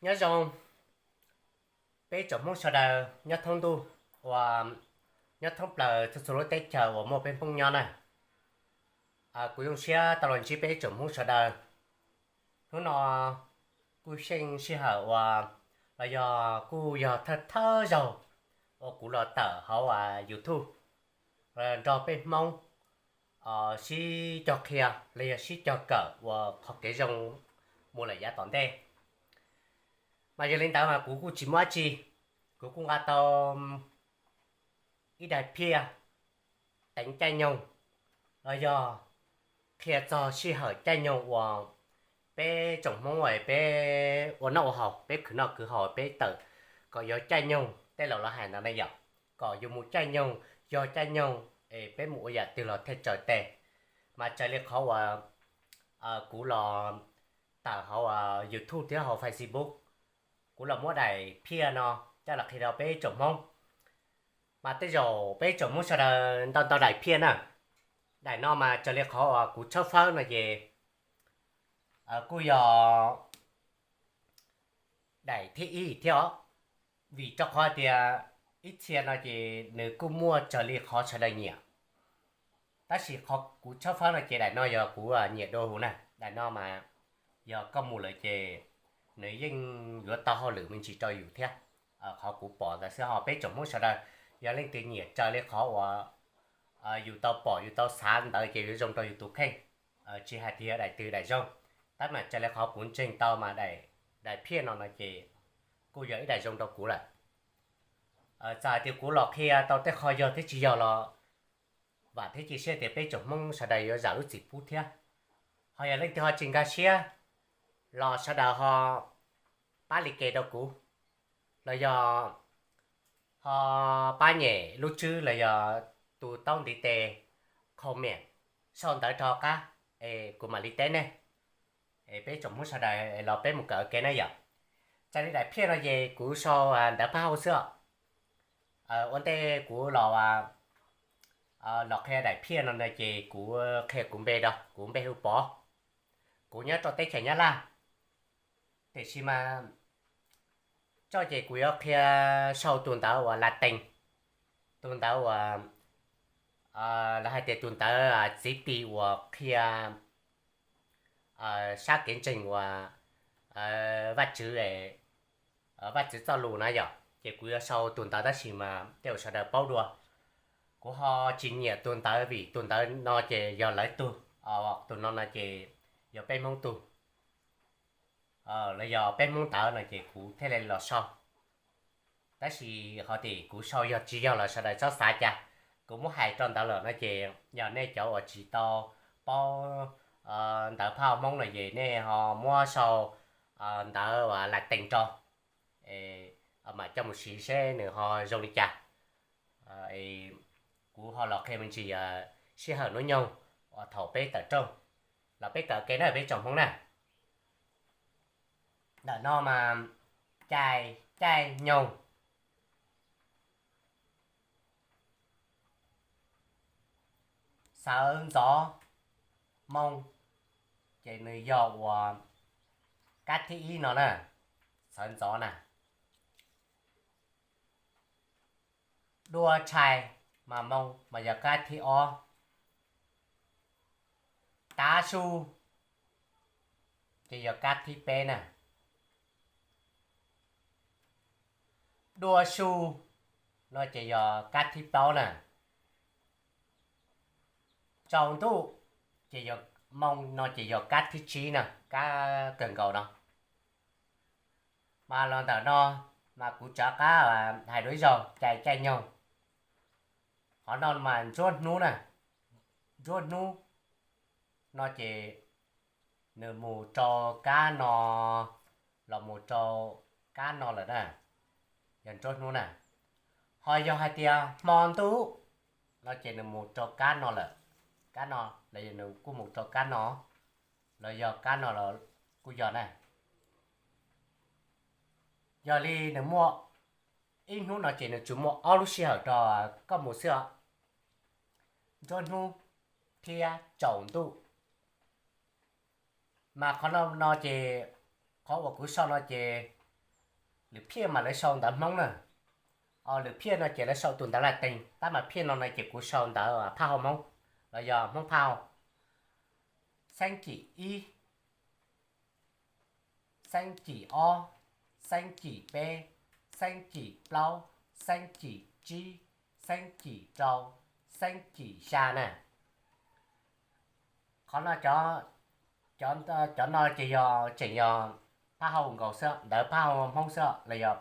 Nyob zoo peb tsoom Hmoob sawv daws nyob thoob ntuj, uas nyob thoob plaws txhua txhua lub teb chaws uas muaj peb Hmoob nyob na. Kuv zoo siab tau los ntsib peb tsoom Hmoob sawv daws. Hnub no kuj xyeej sij hawm uas, los yog kuj yog thawj thawj zaug uas kuv los tawm hauv YouTube nrog peb Hmoob sib cog qhia los yog sib cog kawm uas qhov kev zoo mus lawm yav tom ntej. Mas yog li ntawd mas kuv kuj tsis muaj dab tsi, kuv kuj nqa tau ib daim phiaj teev caij nyoog los yog qhia txog sij hawm caij nyoog uas peb tsoom Hmoob peb ua noj ua haus, peb khwv noj khwv haus, peb tawm kom yuav caij nyoog tej laus lawv hais ntawd na yom, kom yuav mus caij nyoog, yog caij nyoog es peb mus ua yam twg los thiaj tsaws tes. Mas raws li qhov uas kuv los tawm hauv YouTube thiab hauv Facebook, kuv los muab daim phiaj no coj los qhia rau peb tsoom Hmoob. Mas tej zaum peb tsoom Hmoob sawv daws ntau ntau daim phiaj na. Daim no mas raws li qhov uas kuv tshawb fawb no ces kuj yog daim thib ib thiab os, vim rau qhov tias ib txhia no ces nws kuj muaj raws li qhov sawv daws nyiam. Tab sis qhov kuv tshawb fawb no ces daim no yog kuv nyiam dua huv na. Daim no mas yog koj mus lawm ces nws yeej yuav tau hauj lwm me ntsis rau yus thiab. Qhov kuv pom ntawd xwb, ho peb tsoom Hmoob sawv daws yog leej twg nyiam raws li qhov uas yus tau pom yus tau xav ntawd ces yuav zoo rau yus tus kheej. Tsis hais tias yog daim twg daim zoo, tab mas raws li qhov kuv ntseeg tau mas daim phiaj no no ces kuj yog ib daim zoo rau kuv lawm. Txawm hais tias kuv los qhia tau tej qho yog thiab tsis yog los vam thiab cia siab tias peb tsoom Hmoob sawv daws yuav zam lub txim pub thiab. Ho yog leej twg ho tsis nkag siab los sawv daws ho pab like rau kuv, los yog ho pab nyem lub tswb los yog tus taub ntiv tes comment sau ntawv rau qab es kuv mam li teb nej. Es peb tsoom Hmoob sawv daws los peb mus kawm ua ke na yom. Raws li daim phiaj no ces kuv sau ntawv Paj Hauj xwb os. Ua ntej kuv los, los qhia daim phiaj no no ces kuv qhia kuv npe rau, kuv npe hu Pov, kuv nyob rau teb chaws Nyab Laj. Tiam sis mas tso ces kuv yuav qhia sau tus ntawv uas Latin, tus ntawv uas lawv hais tias tus ntawv txiv tis uas qhia sab kev ntseeg uas Vajtswv, Vajtswv txoj lus na yom. Ces kuv yuav sau tus ntawv tab sis mas tej uas sawv daws paub dua. Kuv ho tsis nyiam tus ntawv vim tus ntawv no ces yog lawv tug, tus no no ces yog peb Hmoob tug, los yog peb Hmoob ntawv no ces kuv thiaj li los sau. Tab sis qhov tim kuv sau yog tsis yog los sawv daws txhob xav cas. Kuv muab hais rau ntawd lawm no ces yog nej cov uas tsis tau paub ntawv Paj Hauj Hmoob no ces nej ho muab sau ntawv uas Latin rau, mam coj mus siv seb nws ho zoo li cas. Kuv ho los qhia me ntsis sij hawm hnub nyoog uas thaum peb tawm rooj los peb kawm kev na peb tsoom Hmoob na. Ntawm no mas cai, caij nyoog. Sawv ntxov moo, ces nws yog uas kab thib ib no na, sawv ntxov na. Dua tshais mas moo mas yog kab thib ob. Tav su ces yog kab thib peb na. Dua su no ces yog kab thib plaub na. Tsaus ntuj ces yog, moo no ces yog kab thib tsib na, kab kawg nkaus no. Mas los ntawm no mas kuv rov qab hais dua ib zaug cai caij nyoog. Qhov no mas ntsuab hnub na, ntsuab hnub no ces nws mus rau kab no, los mus rau kab no lawm na, yog ntsuab hnub na. Ho yog hais tias hmo ntuj no ces nws mus rau kab no lawm, kab no los yog nws kuj mus rau kab no, los yog kab no los kuj yog na. Yog li nws muaj ib hnub no ces nws tsuas muaj ob lub sij hawm rau koj mus xwb os, ntsuab hnub thiab tsaus ntuj. Mas qhov no no ces, qhov uas kuv sau no ces Lwm phiaj mas lawv sau ntawv Hmoob na. Lwm phiaj no ces lawv sau tus ntawv Latees, tab mas phiaj no no ces kuv sau ntawv phaj hauj Hmoob los yog Hmoob phaj hauj. Xeeb cim ib, xeeb cim ob, xeeb cim peb, xeeb cim plaub, xeeb cim tsib, xeeb cim rau, xeeb cim xya na. Qhov no, cov no ces yog tseem yog phaj hauj nkaus xwb, ntawv phaj hauj Hmoob xwb los yog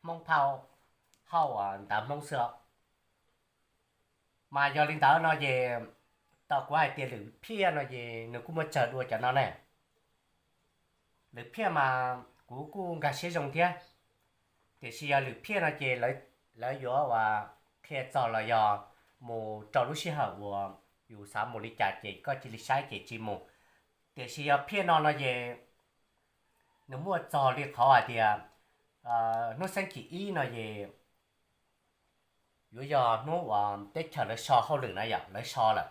Hmoob phaj hauj ntawv Hmoob xwb. Mas yog li ntawd no ces tau kuv hais tias lwm phiaj no ces nws kuj muaj tsawg dua cov no ne. Lwm phiaj mas kuv kuj nkag siab zoo thiab, tiam sis yog lwm phiaj no ces lawv yuav ua qhia txog los yog mus rau lub sij hawm uas yus xav mus li cas ces koj cia li saib ces tsis mus. Tiam sis yog phiaj no no ces nws muaj txog li qhov hais tias hnub xeeb cim ib no ces yuav yog hnub uas teb chaws lawv so hauj lwm na yom, lawv so lawm.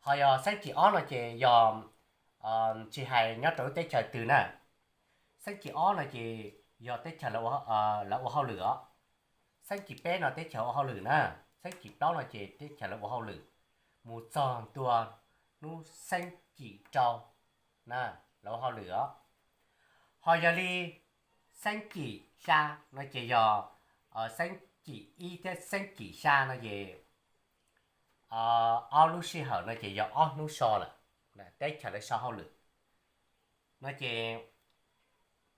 Ho yog xeeb cim ob no ces yog tsis hais nyob rau lub teb chaws twg na. Xeeb cim ob no ces yog teb chaws lawv ua hauj lwm os. Xeeb cim peb no teb chaws ua hauj lwm na. Xeeb cim plaub no ces teb chaws lawv ua hauj lwm mus txog ntua hnub xeeb cim rau na, lawv ua hauj lwm os. Ho yog li xeeb cim xya no ces yog xeeb cim ib thiab xeeb cim xya no ces ob lub sij hawm no ces yog ob hnub so lawm, teb chaws lawv so hauj lwm no ces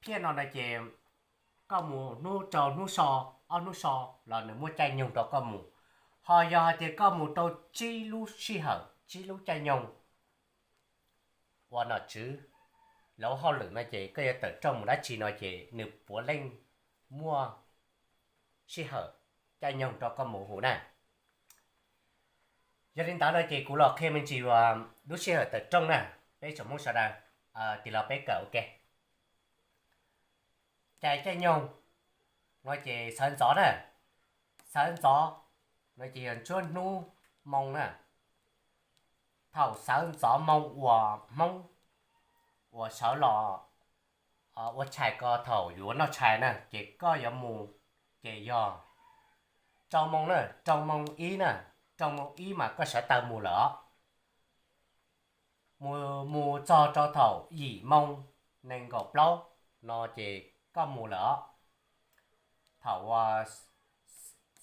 phiaj no no ces koj mus hnub rau hnub so, ob hnub so los nws muaj caij nyoog rau koj mus. Ho yog hais tias koj mus rau tsib lub sij hawm, tsib lub caij nyoog uas nom tswv lawv ua hauj lwm no ces koj yuav tawm rooj mus dab tsi no ces nws puav leej muaj sij hawm caij nyoog rau koj mus huv na. Yog li ntawd no ces kuv los qhia me ntsis uas lub sij hawm tawm rooj na, peb tsoom Hmoob sawv daws tig los peb kawm ua ke. Cais caij nyoog no ces sawv ntxov na, sawv ntxov no ces yog nruab hnub moo na. Thaum sawv ntxov moo uas Hmoob uas sawv los ua tshais ko thaum yuav noj tshais na ces koj yuav mus ces yog rau moo na, rau moo ib na, rau moo ib mas koj sawv taw mus lawm os. Mus, mus txog rau thaum yim moo nees nkaum plaub no ces koj mus lawm os. Thaum uas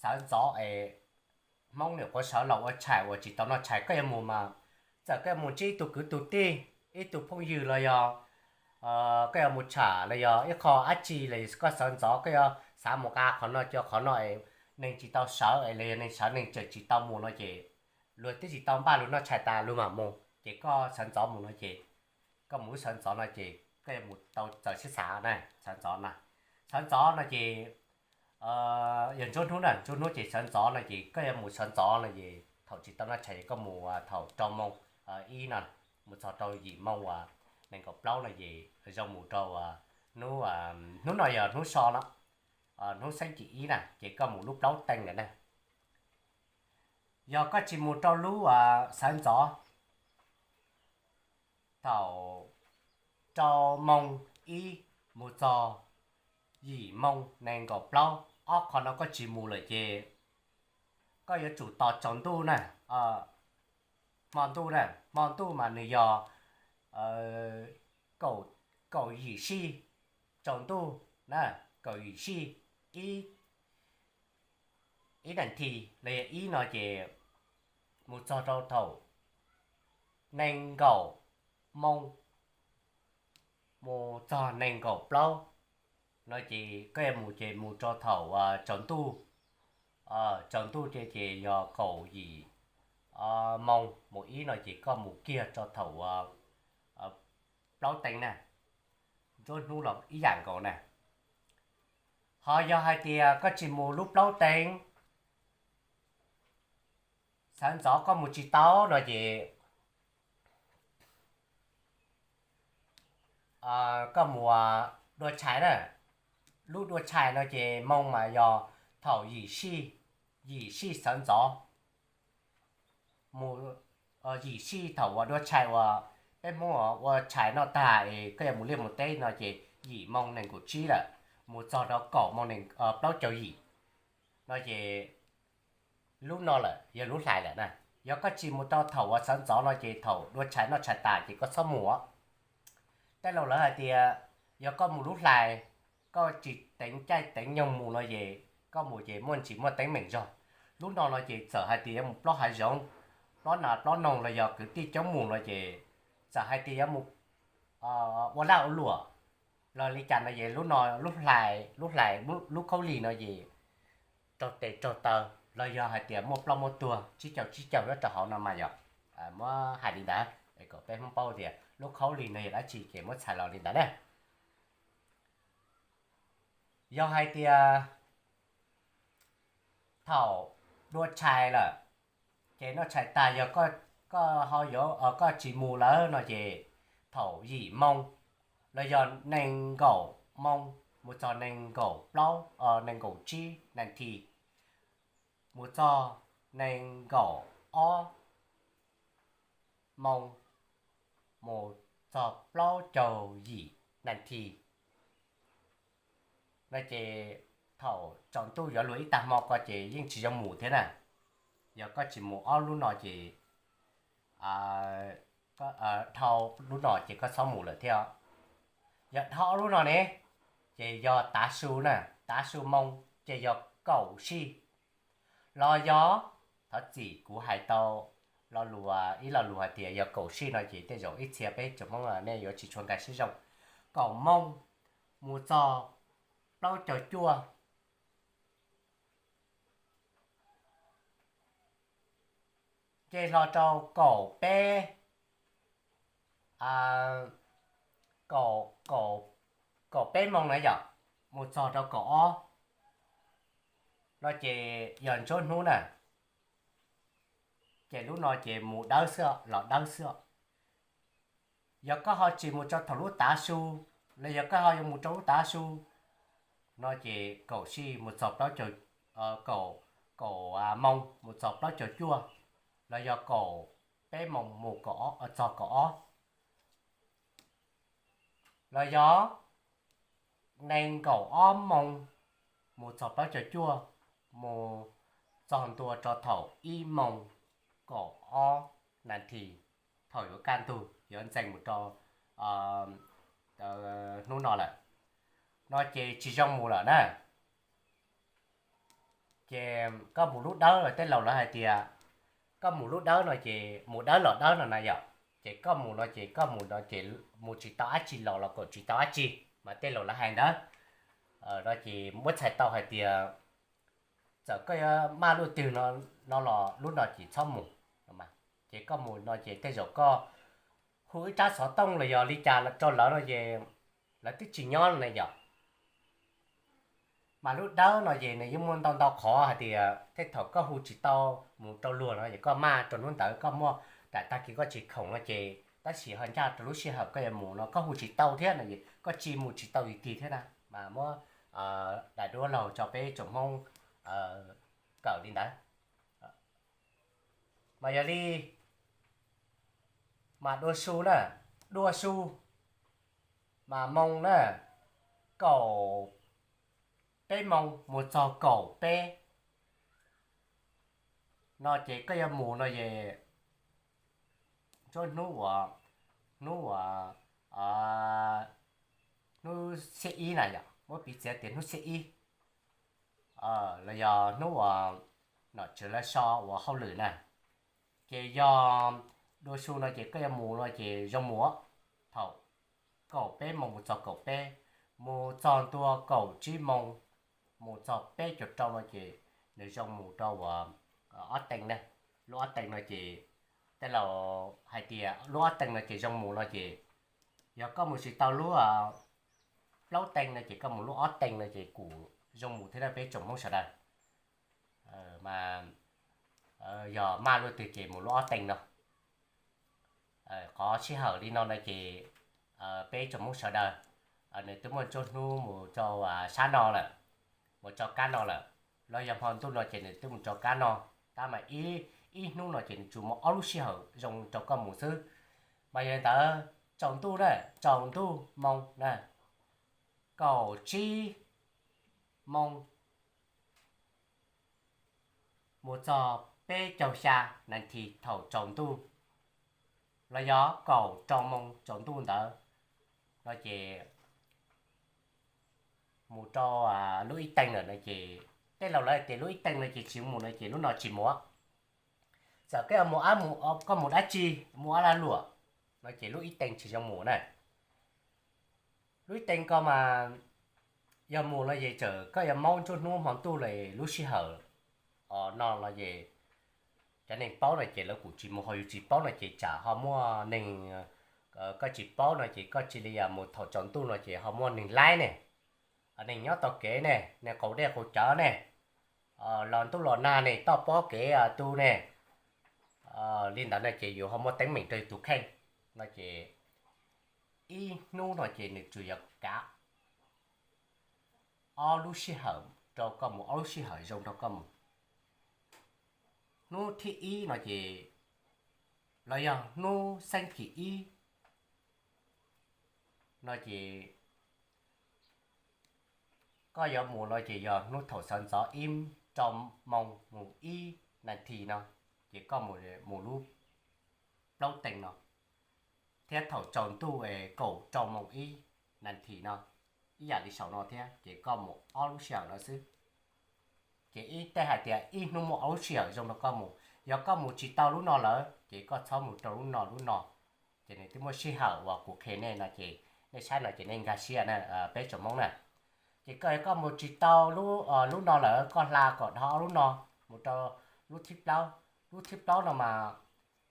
sawv ntxov es Hmoob nyuam qhuav sawv los ua tshais uas tsis tau noj tshais koj yuav mus mas txawm koj yuav mus ntsib ib tug kwv tug tij, ib tug phooj ywg los yog koj yuav mus tsham los yog ib qho dab tsi los koj sawv ntxov koj yuav xav mus nqa qhov no coj qhov no es neeg tsis tau sawv es los yog neeg sawv neeg tseem tsis tau mus no ces luag twb tsis tau npaj luag noj tshais tas luag mam mus ces koj sawv ntxov mus no ces koj mus lub sawv ntxov no ces koj yuav mus tau txawm sib xav na, sawv ntxov na. Sawv ntxov no ces yog nruab hnub na, nruab hnub ces sawv ntxov no ces koj yuav mus sawv ntxov no ces thaum tsis tau noj tshais koj mus thaum rau moo ib no mus txog rau yim moo uas nees nkaum plaub no ces zoo mus rau hnub, hnub no yog hnub so no, hnub xeeb cim ib na ces koj mus lub plaub teev lawm na. Yog koj tsis mus rau lub sawv ntxov, thaum rau moo ib mus txog yim moo nees nkaum plaub, ob qho no koj tsis mus lawm ces koj yuav tsum tos tsaus ntuj na. Hmo ntuj na, hmo ntuj mas nws yog kaum yim sij, tsaus ntuj na, kaum yim sij ib, ib nas this los yog ib no ces mus txog rau thaum nees nkaum moo mus txog nees nkaum plaub no ces koj yuav mus ces mus rau thaum tsaus ntuj, tsaus ntuj ces yog kaum yim moo mus ib no ces koj mus kiag rau thaum plaub teev na, nruab hnub los ib yam nkaus na. Ho yog hais tias koj tsis mus lub plaub teev, sawv ntxov koj mus tsis tau no ces koj mus dua tshais na. Lub dua tshais no ces moo mas yog thaum yim sij, yim sij sawv ntxov mus, yim sij thaum uas dua tshais uas peb Hmoob ua tshais noj tag es koj yuav mus liaj mus teb no ces yim moo nees nkaum tsib lawm, mus txog rau kaum moo plaub caug yim no ces lub no lawm yog lub hlais lawm na. Yog koj tsis mus rau thaum uas sawv ntxov no ces thaum dua tshais noj tshais tas ces koj txhob mus. Tej laus lawv hais tias yog koj mus lub hlais, koj tsis teev caij teev nyoog mus no ces koj mus ces muaj ntsis muaj teeb meem zog. Lub no no ces txawm hais tias yuav mus plob hav zoov, plob nas plob noog los yog kwv tij coob mus no ces txawm hais tias yuav mus ua laj ua luam los li cas no ces lub no, lub hlais, lub hlais, lub khaub lig no ces raug tes raug taw los yog hais tias muaj ploj muaj tuag tsib caug tsib caug nyob rau hauv no mas yog muab hais li ntawd es kom peb Hmoob paub tias lub khaub lig no yog dab tsi ces muab txhais los li ntawd na. Yog hais tias thaum dua tshais lawm ces noj tshais tas yog koj ho yuav, koj tsis mus lawm no ces thaum yim moo los yog nees nkaum moo mus txog nees nkaum plaub, nees nkaum tsib nas this, mus txog nees nkaum ob moo mus txog plaub caug yim nas this no ces thaum tsaus ntuj yuav luag ib tag hmo ko ces yeej tsis zoo mus thiab na. Yog koj tsis mus ob lub no ces dhau lub no ces koj txhob mus lawm thiab. Yog dhau ob lub no ne, ces yog tav su na, tav su moo ces yog kaum sij los yog, thov txim kuv hais tau lo lus, ib lo lus hais tias yog kaum sij no ces tej zaum ib txhia peb tsoom Hmoob nej yuav tsis tshua nkag siab zoo. Kaum moo mus txog plaub caug cuaj, nce hlo rau kaum peb, kaum, kaum peb moo na yom, mus txog rau kaum ob no ces yog ntsuab hnub na. Ces lub no ces mus dawb xwb, los dawb xwb. Yog koj ho tsis mus rau thaum lub tav su, los yog koj ho yuav mus rau lub tav su no ces kaum sij mus txog plaub caug, kaum, kaum moo mus txog plaub caug cuaj, los yog kaum peb moo mus txog kaum ob, los yog nees nkaum ob moo mus txog plaub caug cuaj, mus txog ntua rau thaum ib moo kaum ob nas this, thaum yuav kaj ntug yuav ntxees mus rau hnub no lawm, no ces tsis zoo mus lawm na. Ces koj mus lub dawb los tej laus lawv hais tias koj mus lub dawb no ces mus dawb los dawb no na yom, ces koj mus no ces koj mus no ces mus tsis tau dab tsi los los kom tsis tau dab tsi, mas tej laus lawv hais ntawd no ces muab txhais tau hais tias txawm koj yuav maj lub twg no los lub no ces txhob mus. Ces koj mus no ces tej zaum koj hu ib rab xov tooj los yog li cas rau lawv no ces lawv twb tsis nyob no na yom. Mas lub dawb no ces nws yeej muaj ntau ntau qhov hais tias tej thaum koj hu tsis tau mus rau luag no ces koj maj rau hnub ntawd koj muaj daim tag kis koj tsis khoom no ces tab sis ho ncaj rau lub sij hawm koj yuav mus no koj hu tsis tau thiab no es koj tsis mus tsis tau tig tig thiab na. Mas muab daim duab laug tso peb tsoom Hmoob kawm li ntawd. Mas yog li mas dua su na, dua su mas moo na, kaum peb moo mus txog kaum peb no ces koj yuav mus no es ntsuab hnub uas, hnub uas, hnub xiab ib na yom, muab piv txwv tias hnub xiab ib los yog hnub uas nom tswv lawv so ua hauj lwm na. Ces yog dua su no ces koj yuav mus no ces zoo mus thaum kaum peb moo mus txog kaum peb, mus txog ntua kaum tsib moo mus txog peb caug rau no ces nws zoo mus rau uas ob teev na. Lub ob teev no ces tej laus hais tias lub ob teev no ces zoo mus no ces yog koj mus tsis tau lub plaub teev no ces koj mus lub ob teev no ces kuj zoo mus thiab na peb tsoom Hmoob sawv daws. Mas yog maj lub twg ces mus lub ob teev no. Qhov sij hawm li no no ces peb tsoom Hmoob sawv daws nws twb muaj ntsuab hnub mus rau sab no lawm, mus rau kab no lawm, los yog hmo ntuj no ces nws twb mus rau kab no. Tab mas ib hnub no ces nws tsuas muaj ob lub sij hawm zoo rau koj mus xwb. Mas yog li ntawd tsaus ntuj na, tsaus ntuj moo na, kaum tsib moo mus txog peb caug xya nas this thaum tsaus ntuj, los yog kaum rau moo tsaus ntuj ntawd no ces mus rau lub ib teev lawm no ces tej laus lawv tias lub ib teev no ces tsis mus no ces lub no tsis mus. Txawm koj mus, koj mus dab tsi, mus ob lag luam no ces lub ib teev tsis zoo mus na. Lub ib teev ko mas yog mus no ces txawm koj yuav maub nruab hnub hmo ntuj los lub sij hawm no no ces cov neeg paub no ces lawv kuj tsis mus, ho yus tsis paub no ces tsam ho muaj neeg, koj tsis paub no ces koj cia li mus thaum tsaus ntuj no ces ho muaj neeg laib ne, neeg nyob tau kev ne, neeg qaug dej qaug cawv ne, los ntuj los nag ne, toj pob kev tu ne. Li ntawd no ces yus ho muaj teeb meem rau yus tus kheej no ces ib hnub no ces nws tsuas yog kav ob lub sij hawm rau koj mus, ob lub sij hawm zoo rau koj mus. Hnub thib ib no ces, los yog hnub xeeb kis ib no ces koj yuav mus no ces yog hnub thaum sawv ntxov ib, rau moo mus ib nas this no ces koj mus lub plaub teev no, thiab thaum tsaus ntuj es kaum rau moo ib nas this no, ib yam li saum no thiab ces koj mus ob lub sij hawm no xwb. Ces ib tej hais tias ib hnub muaj ob lub sij hawm zoo rau koj mus. Yog koj mus tsis tau lub no lawm ces koj txhob mus rau lub no, lub no ces nws twb muaj sij hawm uas kuv qhia nej no ces nej saib no ces nej nkag siab na peb tsoom Hmoob na. Ces koj, yog koj mus tsis tau lub no lawm, koj hla kom dhau ob lub no mus rau lub thib plaub. Lub thib plaub no mas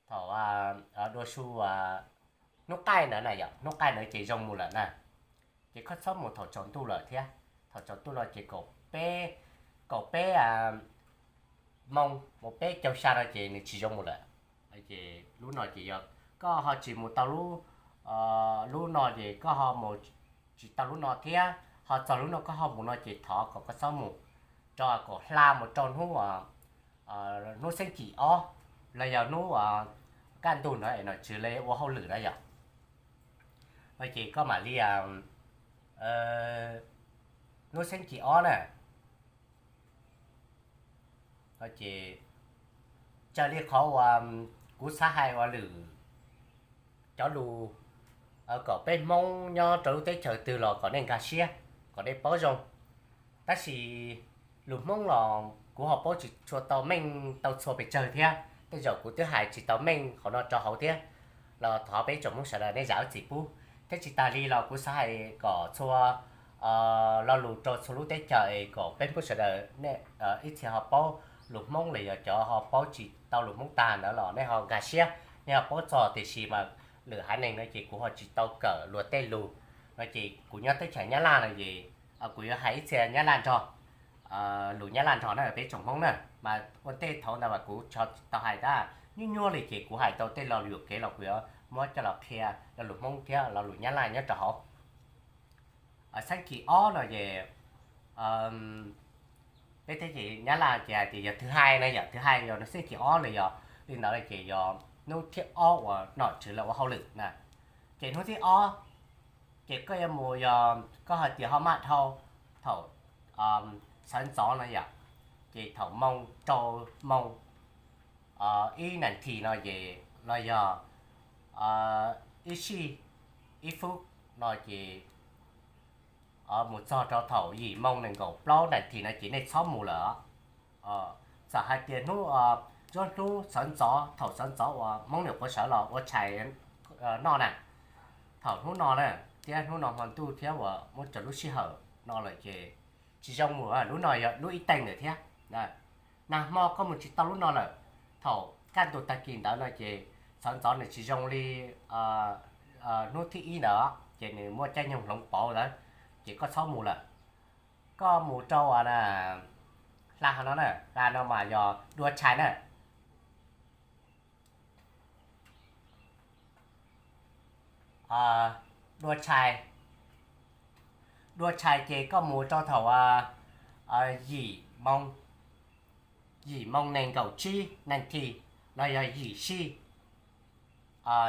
thaum dua su hnub qaij ntawd na yom, hnub qaij ntawd ces zoo mus lawm na. Ces koj txhob mus thaum tsaus ntuj lawm thiab. Thaum tsaus ntuj no ces kaum peb, kaum peb moo mus peb caug xya no ces nws tsis zoo mus lawm. Ces lub no ces yog koj ho tsis mus tau lub no ces koj ho mus tsis tau lub no thiab, ho txog lub no koj ho mus no ces thov kom koj txhob mus, rau kom hla mus rau hnub, hnub xeeb kis ob, los yog hnub kaj ntug ntawd es nom tswv lawv ua hauj lwm na yom. No ces koj mam li hnub xeeb kis ob na. Ces raws li qhov uas kuv xav hais ua lwm cov lus kom peb Hmoob nyob rau lub teb chaws twg los kom nej nkag siab, kom nej paub zoo. Tab sis lus Hmoob los kuv ho paub tsis tshua tau meej tau txhua pes tsawg thiab, tej zaum kuv twb hais tsis tau meej qhov no rau hauv thiab, los thov peb tsoom Hmoob sawv daws nej zam lub txim pub. Thiab tsis tas li los kuv xav hais kom txhua lo lus rau txhua lub teb chaws es kom peb Hmoob sawv daws nej ib txhia ho paub lus Hmoob los yog cov ho paub tsis tau lus Hmoob tag ntawd los nej ho nkag siab, nej ho paub txog tiam sis mas lwm haiv neeg no ces kuv ho tsis tau kawm luag tej lus no ces kuv nyob teb chaws Nyab Laj no ces kuv yuav hais ib txhia Nyab Laj nrog, lus Nyab Laj nrog na peb tsoom Hmoob na. Mas ua ntej thaum ntawd mas kuv tsis tau hais tab, nyuaj nyuaj li ces kuv hais tau tej lo lus yuam kev los kuv yuav muab coj los qhia lo lus Hmoob thiab lo lus Nyab Laj nyob rau hauv. Xeeb kis ob no ces peb teb chaws Nyab Laj ces hais tias yog thứ hai na yom, thứ hai yog xeeb kis ob los yog li ntawd ces yog hnub thib ob uas nom tswv lawv ua hauj lwm na. Ces hnub thib ob ces koj yuav mus yog koj hais tias ho maj dhau thaum sawv ntxov no yom, ces thaum moo rau moo ib nas this no ces los yog ib sij ib fub no ces mus txog rau thaum yim moo nees nkaum plaub nas this no ces nej txhob mus lawm. Txawm hais tias hnub, hnub sawv ntxov, thaum sawv ntxov uas Hmoob nyuam qhuav sawv los ua tshais noj na, thaum hnub no na, thiab hnub no hmo ntuj thiab uas muab cov lub sij hawm no lawm ces tsis zoo mus. Lub no yog lub ib teev lawm thiab. Nag hmo koj mus tsis tau lub no lawm, thaum kaj ntug tag kis ntawd no ces sawv ntxov nws tsis zoo li hnub thib ib ntawd ces nws muaj caij nyoog hloov pauv ntawd, ces koj txhob mus lawm. Koj mus rau hla no na, hla no mas yog dua tshais na. Dua tshais, dua tshais ces koj mus rau thaum yim moo, yim moo nees nkaum tsib nas this los yog yim sij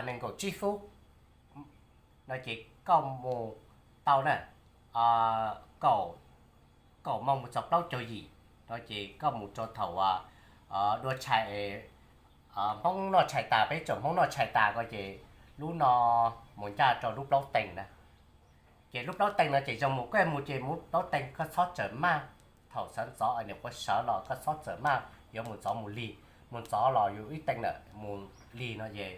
nees nkaum tsib fub no ces koj mus tau na. kaum, kaum moos mus txog plaub caug yim no ces koj mus rau thaum dua tshais, Hmoob noj tshais tas, peb tsoom Hmoob noj tshais tas ko ces lub no mus ncaj rau lub plaub teeg na. Ces lub plaub teeg no ces zoo mus, koj mus ces mus plaub teeg, koj txhob txawm maj. Thaum sawv ntxov niam qhuav sawv los koj txhob txawm maj yuav mus ntxov mus lig, mus ntxov los yus ib teeg ntawm mus lig no es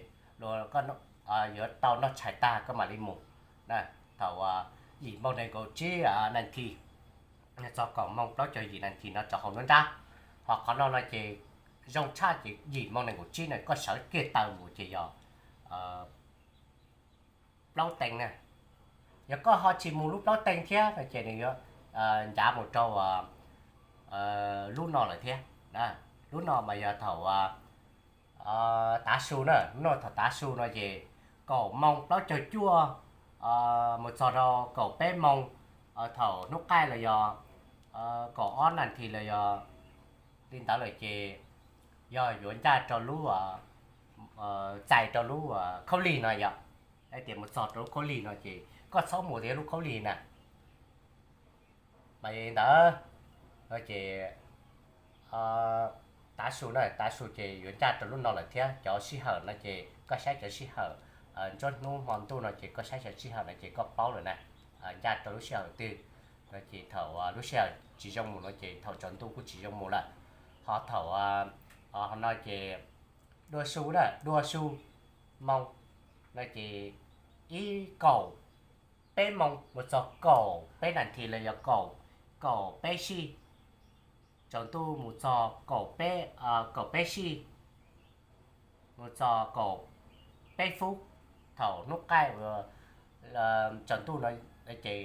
yuav tau noj tshais tag koj mam li mus. Thaum yim moos nees nkaum tsib nas this txog kaum moos plaub caug yim nas this no rau hauv nruab nrab. Ho qhov no no ces zoo tshaj ces yim moos nees nkaum tsib no koj sawv kiag taw mus ces yog plaub teeg na. Yog koj ho tsis mus lub plaub teeg thiab no ces nws yuav ncav mus rau lub no lawm thiab. Lub no mas yog thaum tav su na, lub no thaum tav su no ces kaum moos plaub caug cuaj mus txog rau kaum peb moos thaum hnub qaij los yog kaum ob nas this los yog li ntawd lawm ces yog yuav ncaj rau lub, txais rau lub khaub lig no yom. Hais tias mus txog rau lub khaub lig no ces koj txhob mus thiab lub khaub lig na. Mas li ntawd no ces tav su na, tav su ces yuav ncaj rau lub no lawm thiab. Cov sij hawm no ces koj saib cov sij hawm, nruab hnub hmo ntuj no ces koj saib cov sij hawm no ces koj paub lawm na, ncaj rau lub sij hawm twg no ces thaum lub sij hawm tsis zoo mus no ces thaum tsaus ntuj kuj tsis zoo mus lawm. Ho thaum no ces dua su na, dua su moos no ces ib kaum peb moos mus txog kaum peb nas this los yog kaum, kaum peb sij. Tsaus ntuj mus txog kaum peb, kaum peb sij mus txog kaum peb fub. Thaum hnub qaij tsaus ntuj no ces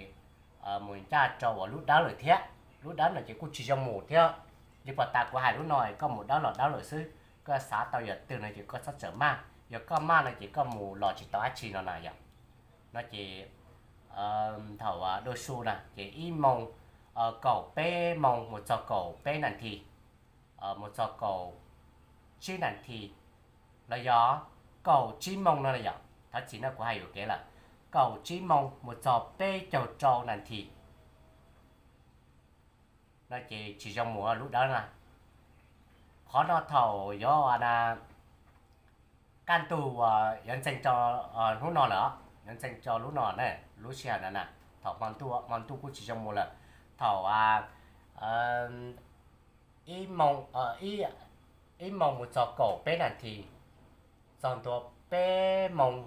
mus ncaj rau uas lub dawb lawm thiab. Lub dawb no ces kuj tsis zoo mus thiab. Li pom tas kuv hais lub no koj mus dawb los dawb lawm xwb, koj xav tau yam twg no ces koj txhob txawm maj, yog koj maj no ces koj mus los tsis tau dab tsi no na yom. No ces thaum dua su na ces ib moos, kaum peb moos mus txog kaum peb nas this, mus txog kaum tsib nas this, los yog kaum tsib moos no yom, thov txim no kuv hais yuam kev lawm, kaum tsib moos mus txog peb caug rau nas this no ces tsis zoo mus lub dawb na. Qhov no thaum yuav kaj ntug uas yuav ntxeev rau hnub no lawm, yuav ntxeev rau lub no na, lub sij hawm no na, thaum hmo ntuj, hmo ntuj kuj tsis zoo mus lawm. Thaum ib moos, ib moos mus txog kaum peb nas this, txog ntua peb moos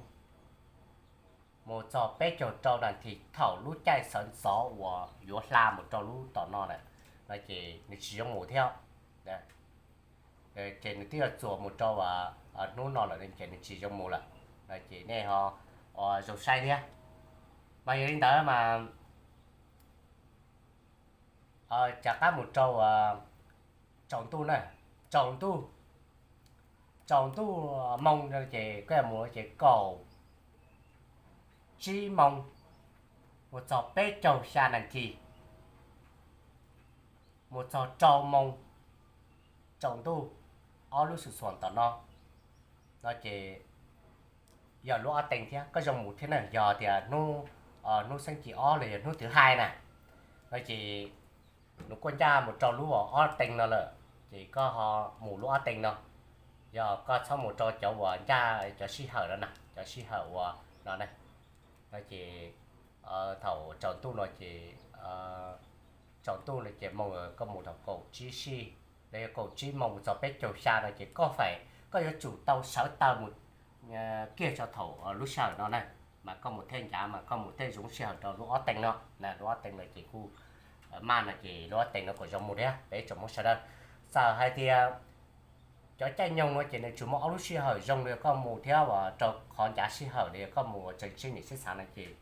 mus txog peb caug rau nas this thaum lub caij sawv ntxov uas yuav hla mus rau lub tom no na, no ces nws tsis zoo mus thiab. Ces nws twb yuav txuas mus rau hnub no lawm ces nws tsis zoo mus lawm. No ces nej ho zoo saib thiab. Mas yog li ntawd mas rov qab mus rau tsaus ntuj na, tsaus ntuj, tsaus ntuj moos no ces koj yuav mus ces kaum tsib moos mus txog peb caug xya nas this, mus txog rau moos tsaus ntuj, ob lub xu xuam tom no, no ces yog lub ob teeg thiab koj zoo mus thiab na. Yog tias hnub, hnub xeeb ci ob los yog hnub thứ hai na, no ces nws kuj ncaj mus rau lub ob teeg no lawm, ces koj ho mus lub ob teeg no. Yog koj txhob mus rau cov uas ncaj cov sij hawm no na, cov sij hawm uas no na, no ces thaum tsaus ntuj no ces, tsaus ntuj no ces moos koj mus thaum kaum tsib sij, los yog kaum tsib moos mus txog peb caug xya no ces koj fais, koj yuav tsum tau sawv taw mus kiag tso thaum lub sij hawm no na, mas koj mus thiaj ncav, mas koj mus thiaj zoo sij hawm rau lub ob teeg no na. Lub ob teeg no ces kuj maj no ces lub ob teeg no kom zoo mus thiab peb tsoom Hmoob sawv daws. Txawm hais tias cov caij nyoog no ces nws tsuas muaj ob lub sij hawm zoo li koj mus thiab uas rau qhov ncav sij hawm li koj mus ua tseem tsib nim sib xav no ces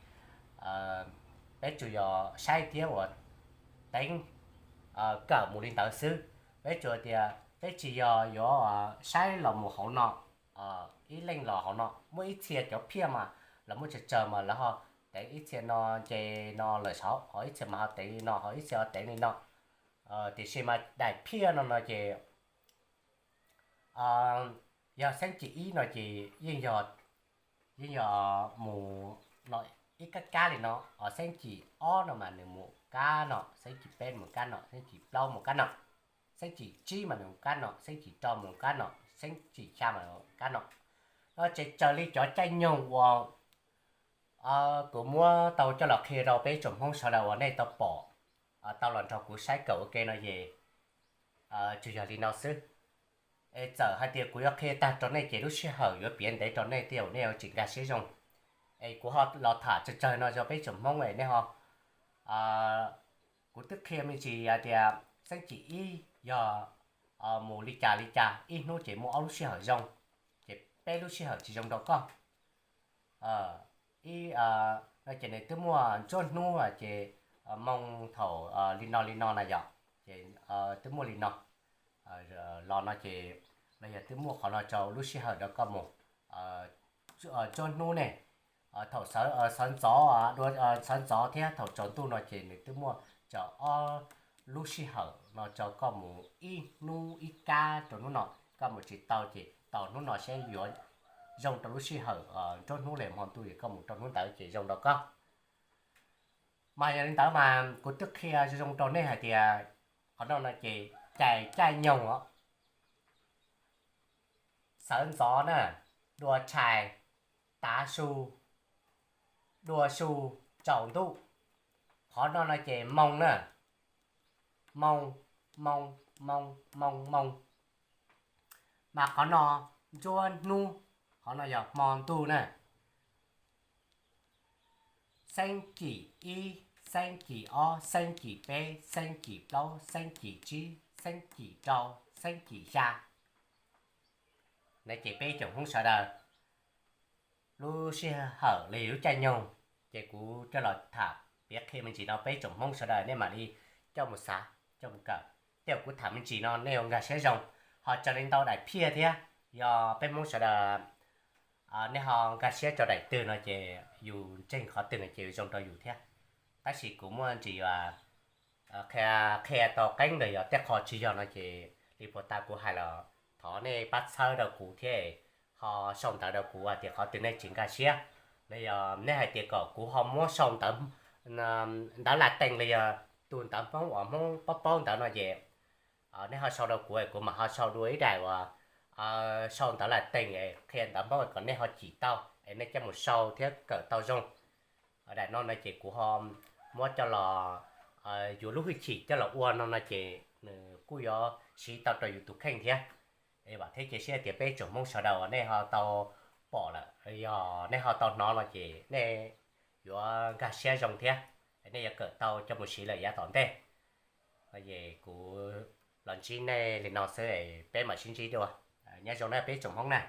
peb tsuas yog saib thiab uas teev kawm mus li ntawd xwb. Peb tsuas tias peb tsis yog yuav saib los mus hauv no, ib leeg los hauv no, muaj ib txhia cov phiaj mas lawv muaj tsawg tsawg mas lawv ho teev ib txhia no nce no lawm saud, ho ib txhia mas ho teev li no, ho ib txhia ho teev li no. Tiam sis mas daim phiaj no no ces yog xeeb ci ib no ces yeej yog, yeej yog mus no ib kab kab li no, xeeb cim ob no mas nws mus kab no, xeeb cim peb mus kab no, xeeb cim plaub mus kab no, xeeb cim tsib mas nws mus kab no, xeeb cim rau mus kab no, xeeb cim xya mas kab no. No ces raws li cov caij nyoog uas kuv muab tau coj los qhia rau peb tsoom Hmoob sawv daws uas nej tau pom, tau los nrog kuv saib kawm ua ke no ces tsuas yog li no xwb. Es txawm hais tias kuv yuav qhia tag rau nej ces lub sij hawm yuav piav ntev rau nej thiab, nej yuav tsis nkag siab zoo. Es kuv ho los tham tsawg tsawg no rau peb tsoom Hmoob es nej ho, kuv twb qhia me ntsis hais tias xeeb cim ib yog mus li cas li cas, ib hnub ces muaj ob lub sij hawm zoo, ces peb lub sij hawm tsis zoo rau koj. Ib no ces nws twb muaj ntsuab hnub ces moo thaum li no li no na yom, ces twb muaj li no los no ces los yog twb muaj qhov no rau lub sij hawm rau koj mus. Ntsuab hnub ne, thaum sawv ntxov, sawv ntxov thiab thaum tsaus ntuj no ces nws twb muaj rau ob lub sij hawm no rau koj mus ib hnub ib kab rau hnub no. Koj mus tsis tau ces tos hnub no seb yuav zoo rau lub sij hawm ntsuab hnub los hmo ntuj es koj mus rau hnub ntawd ces zoo rau koj. Mas yog li ntawd mas kuv twb qhia zoo zoo rau nej hais tias qhov no no ces cais caij nyoog os. Sawv ntxov na, dua tshais, tav su, dua su, tsaus ntuj. Qhov no no ces moo na, moo, moo, moo, moo, moo. Mas qhov no ntsuab hnub, qhov no yog hmo ntuj na. Xeeb cim ib, xeeb cim ob, xeeb cim peb, xeeb cim plaub, xeeb cim tsib, xeeb cim rau, xeeb cim xya. No ces peb tsoom Hmoob sawv daws lub sij hawm los yog lub caij nyoog, ces kuv coj los tham piav qhia me ntsis no peb tsoom Hmoob sawv daws nej mam li coj mus xav, coj mus kawm. Tej zaum kuv tham me ntsis no nej yuav nkag siab zoo, ho raws li ntau daim phiaj thiab, yog peb Hmoob sawv daws nej ho nkag siab rau daim twg no ces yus ntseeg qhov twg no ces zoo rau yus thiab. Tab sis kuv muaj ntsis qhia, qhia tau qeeb los yog tej qho tsis yog no ces li puag ta kuv hais los thov nej pab txhawb rau kuv thiab, ho sau ntawv rau kuv hais tias qhov twg nej tsis nkag siab, los yog nej hais tias kom kuv ho muab sau ntawv, ntawv Latees los yog tus ntawv Hmoob uas Hmoob paub paub ntawv no ces nej ho sau rau kuv, kuv mam ho sau dua ib daim uas sau ntawv Latees qhia ntawv Hmoob kom nej ho cim tau es nej coj mus sau thiab kawm tau zoo. Daim no no ces kuv ho muab coj los, yuav lub hwj chim coj los ua no no ces nws kuj yuav siv tau rau yus tus kheej thiab. Es vam thiab cia siab tias peb tsoom Hmoob sawv daws nej ho tau pom lawm, yog nej ho tau hnov no ces nej yuav nkag siab zoo thiab, nej yuav kawm tau coj mus siv lawm yav tom ntej. Es kuv los ntsib nej li no xwb, peb mam sib ntsib dua. Nyob zoo na peb tsoom Hmoob na.